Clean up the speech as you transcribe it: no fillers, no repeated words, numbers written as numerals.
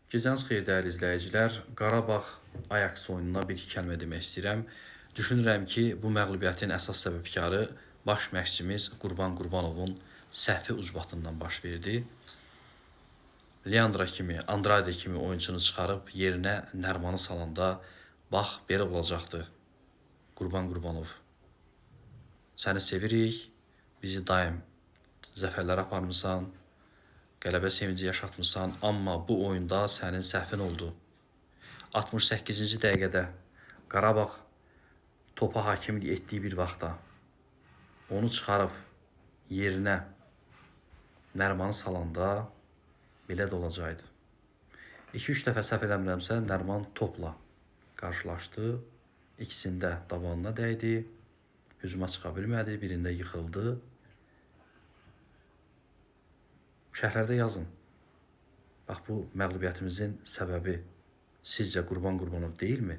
Gecəniz xeyir dəyərli izləyicilər. Qarabağ Ajax oyununa bir iki kəlmə demək istəyirəm. Düşünürəm ki, bu məğlubiyyətin əsas səbəbkarı baş məşqçimiz Qurban Qurbanovun səhvi ucbatından baş verdi. Leandra kimi, Andrade kimi oyunçunu çıxarıb yerinə Nərmanı salanda bax belə olacaqdı. Qurban Qurbanov. Səni sevirik. Bizi daim zəfərlərə aparmısan. Qələbə sevinci yaşatmısan, amma bu oyunda sənin səhvin oldu. 68-ci dəqiqədə Qarabağ topa hakimlik etdiyi bir vaxtda onu çıxarıb yerinə Nərmanı salanda belə də olacaqdı. 2-3 dəfə səhv eləmirəmsə Nərman topla qarşılaşdı. İkisində dabanına dəydi. Hücuma çıxa bilmədi, birində yıxıldı. Şərhlərdə yazın. Bax bu məğlubiyyətimizin səbəbi sizcə Qurban Qurbanov deyilmi?